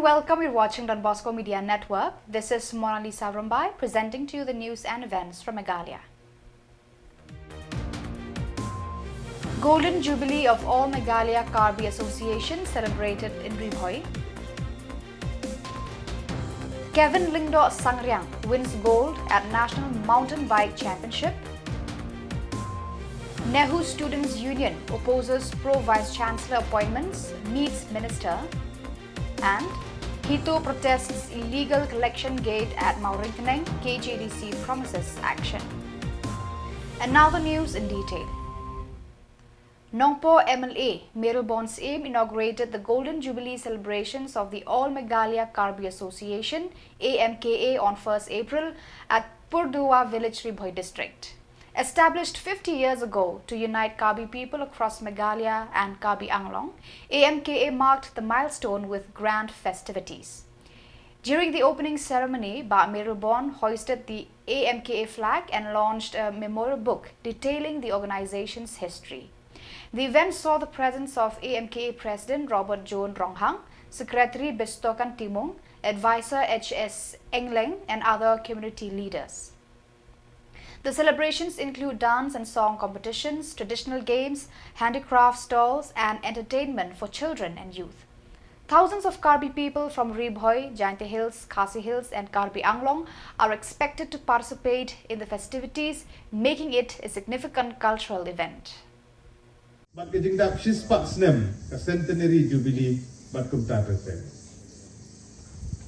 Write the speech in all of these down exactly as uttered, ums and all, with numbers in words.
Welcome, you're watching Don Bosco Media Network. This is Monalisa Rumbai presenting to you the news and events from Meghalaya. Golden Jubilee of All Meghalaya Karbi Association celebrated in Ri Bhoi. Kevin Lyngdoh Sangriang wins gold at National Mountain Bike Championship. NEHU Students' Union opposes Pro Vice Chancellor appointments, meets Minister. And HITO protests illegal collection gate at Mawryngkneng, K J D C promises action. And now the news in detail. Nongpoh M L A Mayralborn Syiem inaugurated the Golden Jubilee celebrations of the All Meghalaya Karbi Association, A M K A, on first April at Purduwa Village, Ri Bhoi District. Established fifty years ago to unite Karbi people across Meghalaya and Karbi Anglong, A M K A marked the milestone with grand festivities. During the opening ceremony, Bah Mayralborn hoisted the A M K A flag and launched a memorial book detailing the organization's history. The event saw the presence of A M K A President Robert John Ronghang, Secretary Bistokan Timung, Advisor H S Engleng, and other community leaders. The celebrations include dance and song competitions, traditional games, handicraft stalls, and entertainment for children and youth. Thousands of Karbi people from Ri Bhoi, Jaintia Hills, Khasi Hills, and Karbi Anglong are expected to participate in the festivities, making it a significant cultural event. Bad ka jingdap shispah snem ka Centenary Jubilee bad kumta ter ter.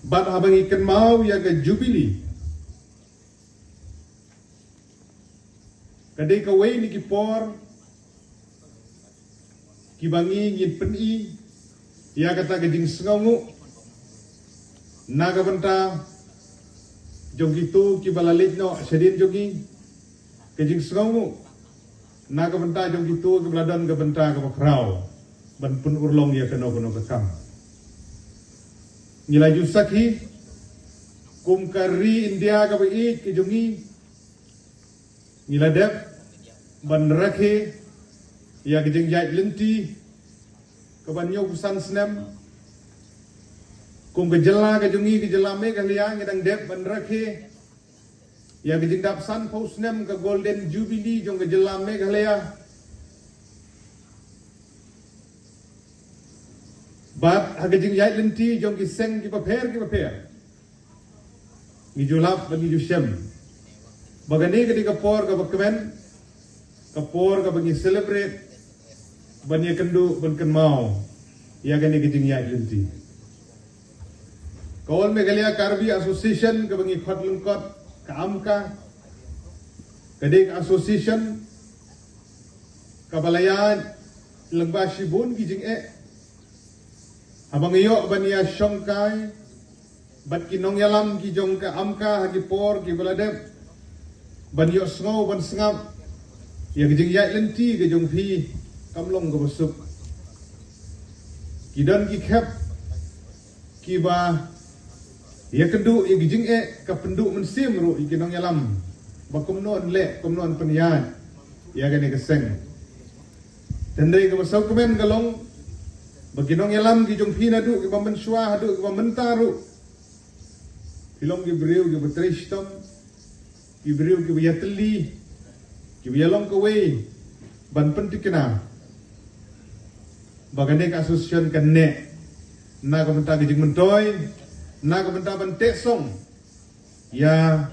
Bad haba ngi kynmaw ïa ka Jubilee, ka dei kawei na ki por kiba ngi ngin pyni ïa kata ka jingsngewnguh na ka bynta jong kito kiba la leit noh shadien jong ngi, ka jingsngewnguh na ka bynta jong kito kiba la don ka bynta kaba khraw ban pynurlong ïa kano kano ka kam. Ngi la ju sakhi kum ka ri India kaba ïeit ka jong ngi, ngi la dep ban rakhe ïa ka jingïaid lynti kaba hynñiewphew san snem. Kum ka jylla ka jong ngi, ka jylla Meghalaya, ngi dang dep ban rakhe ïa ka jingdap sanphew snem ka Golden Jubilee jong ka jylla Meghalaya. Bad ha ka jingïaid lynti jong ki seng kiba pher kiba pher, ngi ju lap bad ngi ju shem ba kane ka dei ka por kaba kmen, ka por kaba ngi celebrate, ban ïakynduh, ban kynmaw ïa kane ka jingïaid lynti. Ka All Meghalaya Karbi Association kaba ngi khot lyngkot ka AMKA, ka dei ka association kaba la ïaid lyngba shibun ki jingeh. Haba ngi ïoh ban ïashongkai bad ki nongïalam ki jong ka AMKA ha ki por kiba la dep, ban ïohsngew ban sngap ïa ka jingïaid lynti ka jong phi, kam long kaba suk. Ki don ki khep kiba ïakynduh ïa ki jingeh, ka pynduh mynsiem ruh ïa ki nongïalam ba kumno yn leh, kumno yn pynïaid ïa kane ka seng. Hynrei kaba sngewkmen ka long ba ki nongïalam ki jong phi, naduh kiba mynshuwa haduh kiba mynta ruh, phi long ki briew kiba trei shitom, ki briew kiba ïatylli, kiba ïalong kawei ban pyntikna ba kane ka association kan neh na ka bynta ka jingmyntoi, na ka bynta ban teh song ïa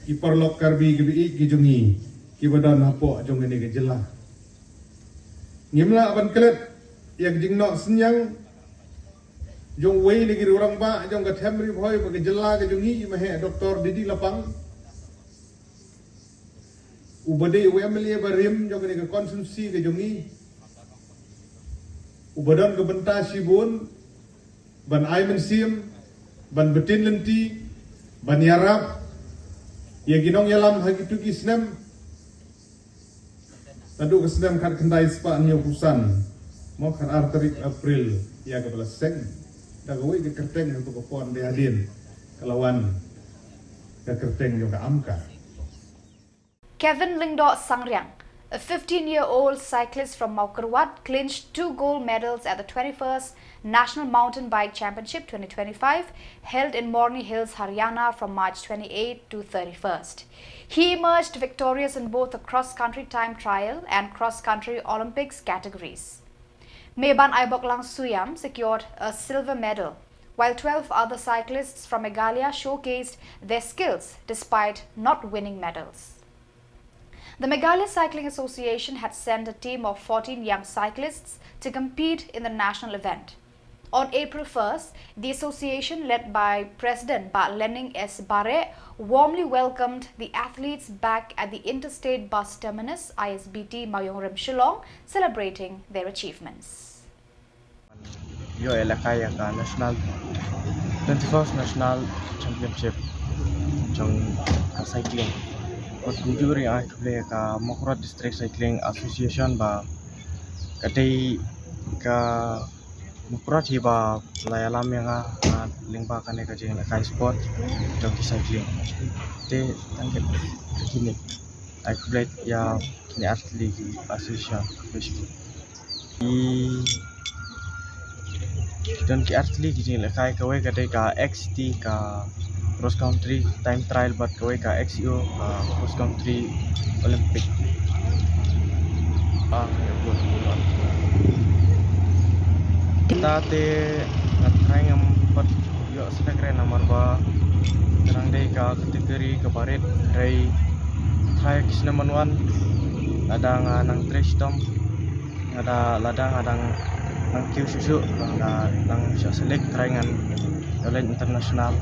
ki paralok Karbi kiba ïeit ki jong ngi kiba don hapoh jong kane ka jylla. Ngim lah ban klet ïa ka jingnoh synñiang jong uwei na ki rangbah jong ka them Ri Bhoi bad ka jylla ka jong ngi, i Maheh Doctor D D Lapang, uba dei u M L A barim jong kane ka constituency ka jong ngi, uba don ka bynta shibun ban ai mynsiem, ban btin lynti, ban ïarap ïa ki nongïalam ha kito ki snem. Naduh ka snem khatkhyndai spah hynñiewphew san, mo, khatar tarik April ïa kaba la seng da kawei ka kyrteng, hato ka por dei hadien ka la wan ka kyrteng jong ka AMKA. Kevin Lyngdoh Sangriang, A fifteen-year-old cyclist from Mawkyrwat clinched two gold medals at the twenty-first National Mountain Bike Championship twenty twenty-five, held in Morni Hills, Haryana from March twenty-eighth to thirty-first. He emerged victorious in both the cross-country time trial and cross-country Olympics categories. Meban Aiboklang Suyam secured a silver medal, while twelve other cyclists from Meghalaya showcased their skills despite not winning medals. The Meghalaya Cycling Association had sent a team of fourteen young cyclists to compete in the national event. On April first, the association, led by President Bah Lening S Bareh, warmly welcomed the athletes back at the Interstate Bus Terminus, I S B T, Mawïong Rim, Shillong, celebrating their achievements. Ïoh ïalehkai ïa ka national, twenty-first National Championship jong ka cycling. Bad kumjuh ruh ai khublei ïa ka Mawkyrwat District Cycling Association ba ka dei ka Mawkyrwat hi ba la ïalam ïa nga, ah, lyngba kane ka jingïalehkai sport jong ki cycling. Te tang kine, ai khublei ïa kine ar tylli ki association. Ki, ki don ki ar tylli ki jingïalehkai, kawei ka dei ka X C T, ka cross country time trial, bad kawei ka X C O, ka cross country Olympic. Ah, ya, buat, buat. Kita te ngat trai ngam pat ïoh sdang re namar ba ka dang dei ka category kaba rit, hynrei trai ki snem ban wan lada nga nang trei shitom, lada, lada nga dang nang kiew shuh shuh, lada nang shah select trai ngan ïaleit international.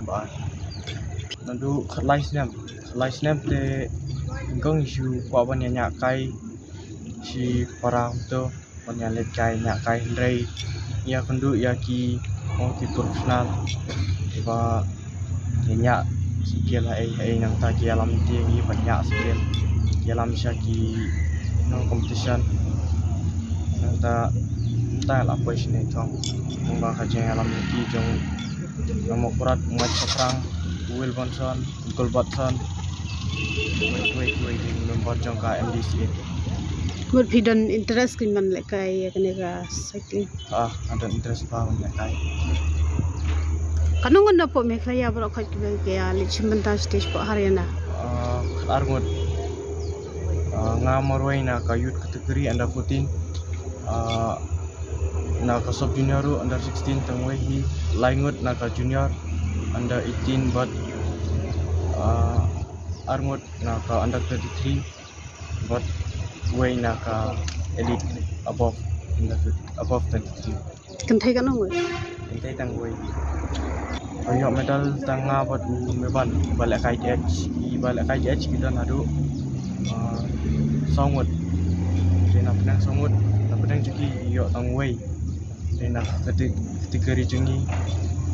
Ba naduh khatlai snem, khatlai snem te nyngkong shu kwah ban ïa ñiah kai shi para to, ban ïa leit kai, ñiah kai, hynrei ïa kynduh ïa ki, oh, ki professional kiba ïa ñiah cycle ha ei ha ei, nangta ki ïalam ïa ngi ban ñiah cycle, ki ïalam sha ki, you know, competition. Nangta, nangta la poi shane thong, nangba ka jingïalam ïa ki jong, na Mawkyrwat, Mike Saprang, Will Bonson, Gilbertson, wei, wei, wei, dei member jong ka M D C A. Mut phi don interest kynmaw lehkai ïa kane ka cycling? Ah, nga don interest bha ban lehkai. Katno ngut na poh Meghalaya baroh khoit kiba ïa leit shim bynta stage poh Haryana? Ah, khatar ngut. Ah, nga marwei na ka youth category under fourteen. Ah, na ka sub junior ruh under sixteen tang wei hi, lai ngut na ka junior under eighteen, bad, ah, ar ngut na ka under twenty-three, bad wei na ka elite above, under, above twenty-three. Kynthei katno ngut? Kynthei tang wei. Ba ïoh medal tang nga bad u Meban, ba lehkai D H, ba lehkai D H ki don haduh, ah, saw ngut. Te na pdeng saw ngut, na pdeng jong ki ïoh tang wei. Te na kate, category jong ngi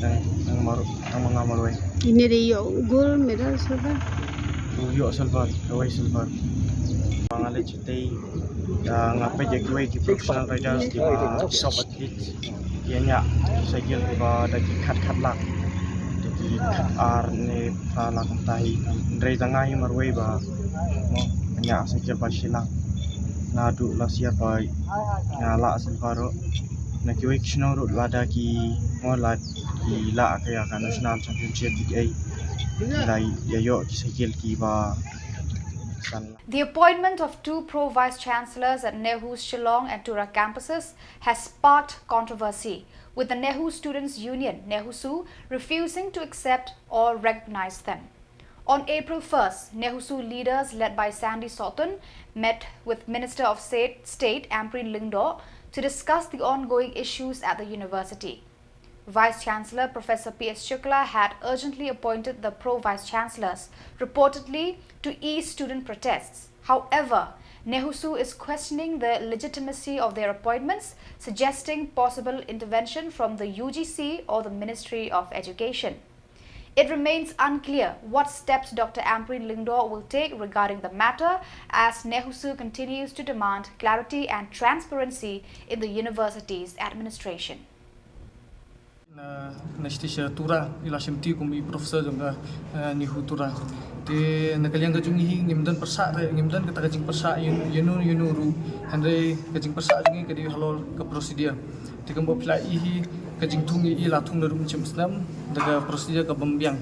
nang, nang mar, nang ma nga marwei. Ine dei ïoh gold medal, silver? U ïoh silver, kawei silver. Ba nga leit shatei, ah, nga peit ïa kiwei ki professional riders kiba, ki top athletes, ki ñiah cycle kiba da ki khat khat lak, da ki khat ar ne phra lak kumta hi. Hynrei tang nga hi marwei ba, mo, ñiah cycle ba shi lak. Naduh last year ba nga lah silver ruh. Na kiwei ki shnong ruh lada ki, mo, la ki lah ka ïa ka national championship, ki ei, la ïa ïoh ki cycle kiba san. The appointment of two pro vice chancellors at NEHU's Shillong and Tura campuses has sparked controversy, with the NEHU Students' Union, NEHUSU, refusing to accept or recognize them. On April first, NEHUSU leaders led by Sandy Sohtun met with Minister of State, State Ampareen Lyngdoh to discuss the ongoing issues at the university. Vice Chancellor Professor P S Shukla had urgently appointed the pro-vice chancellors, reportedly to ease student protests. However, NEHUSU is questioning the legitimacy of their appointments, suggesting possible intervention from the U G C or the Ministry of Education. It remains unclear what steps Doctor Ampareen Lyngdoh will take regarding the matter, as NEHUSU continues to demand clarity and transparency in the university's administration. Na shisha Tura i la shimti kum i professor jong ka NEHU Tura. Te na ka liang ka jong i hi ngim don pyrshah re, ngim don kata ka jingpyrshah ïano ïano ruh. Hynrei ka jingpyrshah jong i ka dei halor ka procedure. Te kumba phi la i hi ka jingthung i la thung na ruh mynshem snem da ka procedure ka bym biang.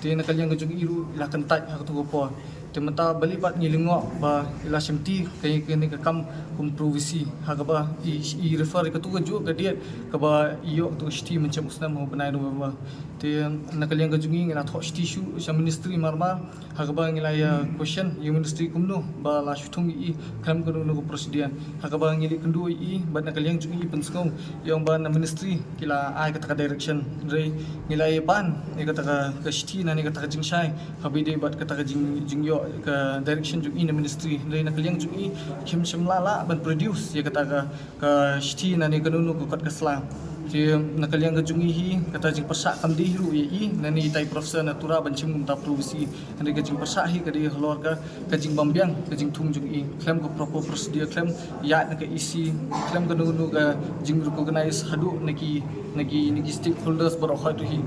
Te na ka liang ka jong i ruh i la kyntait ha katu ka por. Te mynta balei pat ngi lyngngoh ba i la shimti ka, kane ka kam kum pro V C ha kaba i, i refer katu ka juh ka date kaba i ïoh katu ka shithi mynshem u snem ha u bnai November. Te na ka liang ka jong i ngi la thoh shithi shuh sha ministry mar mar ha kaba ngi la ïa question ïa ministry kumno ba la shu thung i khlem kano kano ka procedure. Ha kaba ngi leh kynduh ïa i bad na ka liang jong i pynsngew ïa ong ba na ministry ki la ai kata ka direction. Hynrei ngi la ïa pan ïa kata ka, ka shithi na ne kata ka jingshai ha ba ïadei bad kata ka jing, jingïoh ka direction jong i na ministry. Hynrei na ka liang jong i kim shym la lah ban produce ïa kata ka, ka shithi na ne kano kano ka kot ka sla. Te na ka liang ka jong i hi kata jingpyrshah kam dei ruh ïa i na ne itai professor na Tura ban shim kumta pro V C. Hynrei ka jingpyrshah hi ka dei halor ka ka jingbym biang ka jingthung jong i khlem ka proper procedure, khlem ïaid na ka E C, khlem kano kano ka jingrecognize haduh na ki, na ki, na ki stakeholders baroh khoit ruh hi.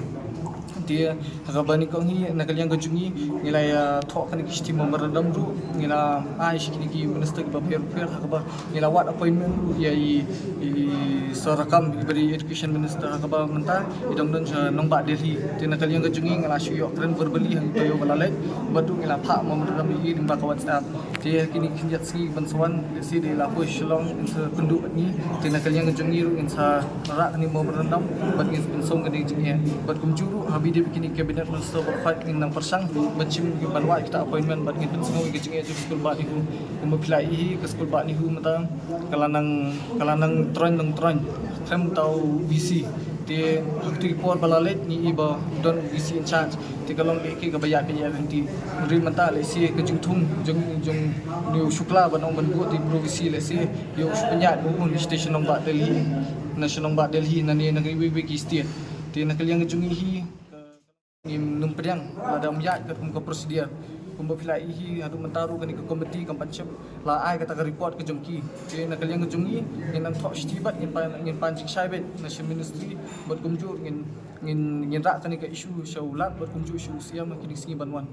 Te ha kaba nyngkong hi na ka liang ka jong i ngi la ïa thoh kane ka shithi memorandum ruh, ngi la ai sha kine ki minister kiba pher pher ha kaba ngi la wad appointment ruh ïa i, i Sorakam iba dei education minister ha kaba mynta i dang don sha nongbah Delhi. Te na ka liang ka jong i ngi la shu ïoh kren verbally ha kito ïoh ba la leit bad ruh ngi la phah memorandum ïa i lyngba ka WhatsApp. Te ha kine ki khyndiat sngi ban sa wan lehse dei la poi Shillong in sa kynduh bad ngi. Te na ka liang ka jong i ruh in sa rah kane memorandum bad ngin sa pynsong kane ka jingeh. Bad kumjuh ruh ha ba ïadei bad kine cabinet minister baroh khoit ngin nang pyrshang ban shim ban wad kita appointment bad ngin pynsngew ïa ka jingeh jong ka skul bah NEHU. Kumba phi la i hi ka skul bah NEHU mynta ka la nang, ka la nang troiñ nang troiñ. Khlem uta u V C. Te ha kito ki por ba la leit ngi i ba don u V C in charge. Te ka long lehke kaba ïaid ka ïaid lynti. Hynrei mynta lehse ka jingthung jong, jong une u Shukla ban ong ban buh te pro V C lehse ïoh u shu pynïaid ba un sha shnong bah Delhi. Na shnong bah Delhi na ne na kiwei kiwei ki state. Te na ka liang ka jong i hi ngim nym pdiang lada ym ïaid katkum ka procedure. Kumba phi la i hi haduh mynta ruh kane ka committee kam pat shym la ai kata ka report ka jong ki. Te na ka liang ka jong i ngin nang thoh shithi bad ngin pan, ngin pan jingshai bad na sha ministry bad kumjuh ngin, ngin, ngin rah kane ka issue sha u Lat bad kumjuh sha u C M ha kine ki sngi ban wan.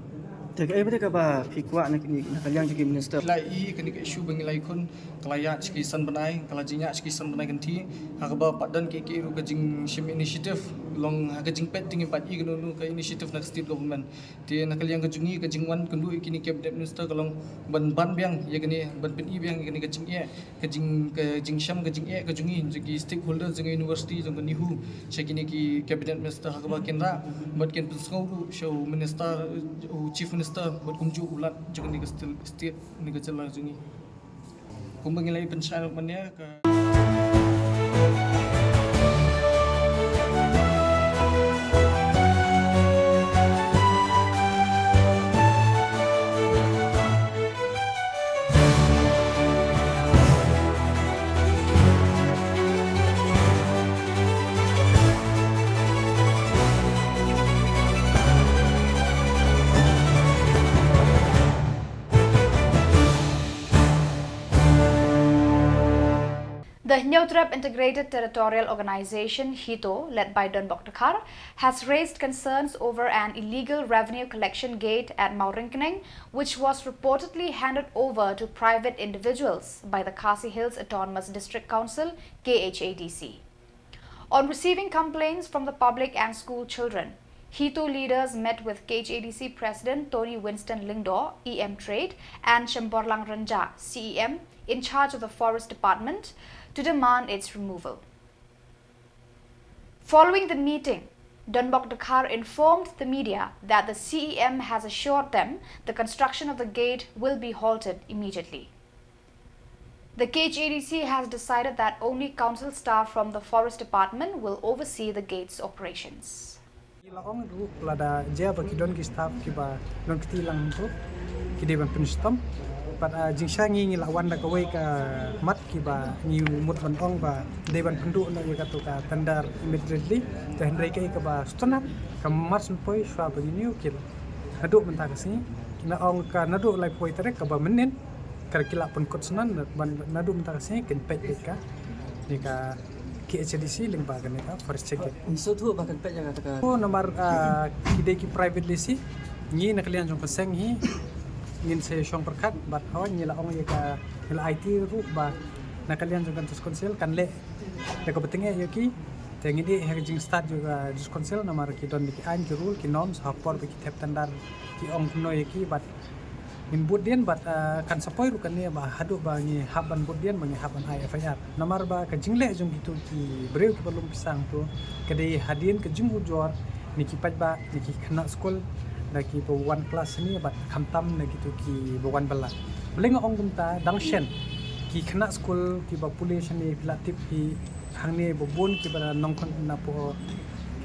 Te kaei pat kaba phi kwah na kine, na ka liang jong ki minister? Phi la i hi kane ka issue ba ngi la ïakhun ka la ïaid sha ki san bnai, ka la jingïaid sha ki san bnai kynthih, ha kaba pat don kiei kiei ruh ka jingshim initiative, long ha ka jingpeit te ngim pat i kano kano ka initiative na ka state government. Te na ka liang ka jong i ka jingwan kynduh ïa kine cabinet minister ka long ban ban biang ïa kane, ban pyni biang ïa kane ka jingeh, ka jing, ka jingshem ka jingeh ka jong i, jong ki stakeholders jong ka university, jong ka NEHU, sha kine ki cabinet minister ha kaba kin rah bad kin pynsngew ruh sha u minister, u chief minister bad kumjuh u Lat jong kane ka state, state, kane ka jylla jong i. Kumba ngi la i pynshai mynne ka The Hynñiewtrep Integrated Territorial Organization, HITO, led by Donbok Dkhar, has raised concerns over an illegal revenue collection gate at Mawryngkneng, which was reportedly handed over to private individuals by the Khasi Hills Autonomous District Council, K H A D C. On receiving complaints from the public and school children, HITO leaders met with K H A D C President Tony Winston Lyngdoh, E M Trade, and Shemborlang Rynjah, C E M, in charge of the Forest Department, to demand its removal. Following the meeting, Donbok Dkhar informed the media that the C E M has assured them the construction of the gate will be halted immediately. The K H A D C has decided that only council staff from the Forest Department will oversee the gate's operations. Ngi la ong ruh lada jia ba ki don ki staff kiba don kti lang tu ki dei ban pynshitom. Bad, ah, jingshai ngi ngi la wan da kawei ka mat kiba ngi mut ban ong ba dei ban pynduh noh ïa katu ka tender immediately. Te hynrei kaei kaba sngewtynnat ka mar shen poi shuwa ba ngi ñiew ki la naduh mynta ka sngi ki la ong ka naduh laiphew tarik kaba mynnin ka ki la pynkut snan ban naduh mynta ka sngi kin peit peit ka ni ka K H A D C lyngba kane ka forest check gate. Ngi sngewthuh ba kan peit ïa kata ka. Oh, namar, ah, ki dei ki private lesi. Ngi na ka liang jong ka seng hi ngin sa shong pyrkhat bad haba ngi la ong ïa ka, ngi la aiti ruh ba na ka liang jong ka District Council kan leh da kaba tyngeh ïa ki. Te ngin ïa ka jingstad jong ka District Council namar ki don ki aiñ, ki rule, ki norms ha por ba ki thep tender ki ong kumno ïa ki bad ngin bud dien bad, ah, kan sa poi ruh kane ba haduh ba ngi hap ban bud dien ba ngi hap ban ai F I R. Namar ba ka jingleh jong kito ki briew kiba lum pisa hangto ka dei hadien ka jingujor na ki paidbah, na ki khynnah skul, na kiba wan klas shane bad khamtam na kito kiba wan bylla. Balei nga ong kumta, dang shen ki khynnah skul kiba pule shane phi la tip hi hangne ba bun kiba nongkhun napoh ki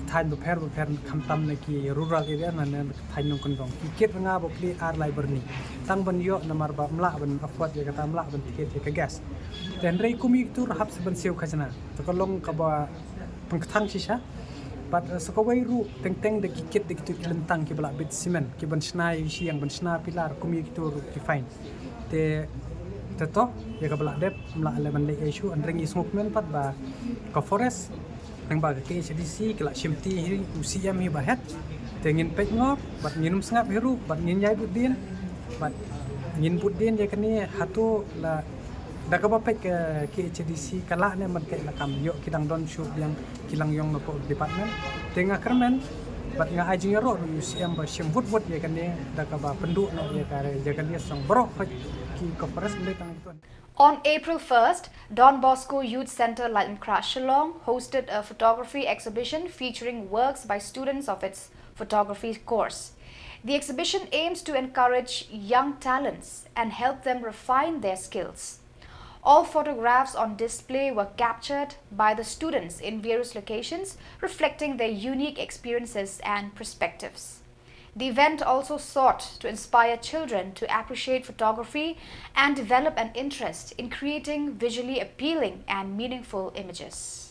thaiñ bapher bapher khamtam na ki rural area na ne thaiñ nongkyndong. Ki kit nga ba plie ar lai byrni tang ban ïoh namar ba ym lah ban afford ïa kata, ym lah ban thied ïa ka gas. Te hynrei kum ïa kito ruh hap sa ban siew khajna. Te ka long kaba pynkthang shisha. Bad, eh, sa kawei ruh teng teng da ki kit da kito ki lyntang kiba la bit cement, ki ban shna ïa ki shiang, ban shna pilar, kum ïa kito ruh ki fine. Te, te to ïa kaba la dep ym lah leh ban leh issue, hynrei ngi sngewkmen pat ba ka forest lyngba ka K H A D C ki la shimti hi u C M hi ba het. Te ngin peit ngor bad ngin ym sngap hi ruh bad ngin ïai bud dien bad ngin bud dien ïa kane hato la da kaba peit ka K H A D C ka lah ne man ka la kam ïoh ki dang don shuh biang ki lang ïong napoh department. Te nga kyrmen bad nga ai jingïaroh ruh ïa u C M ba shim bud bud ïa kane da kaba pynduh noh ïa ka, ïa ka list jong baroh ki ka forest. Ym dei tang ïa kito. On April first, Don Bosco Youth Centre, Laitumkhrah, Shillong, hosted a photography exhibition featuring works by students of its photography course. The exhibition aims to encourage young talents and help them refine their skills. All photographs on display were captured by the students in various locations, reflecting their unique experiences and perspectives. The event also sought to inspire children to appreciate photography and develop an interest in creating visually appealing and meaningful images.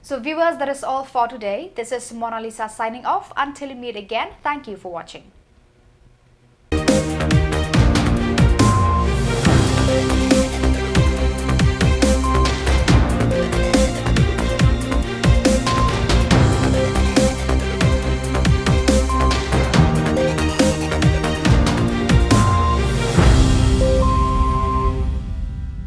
So viewers, that is all for today. This is Mona Lisa signing off. Until we meet again, thank you for watching.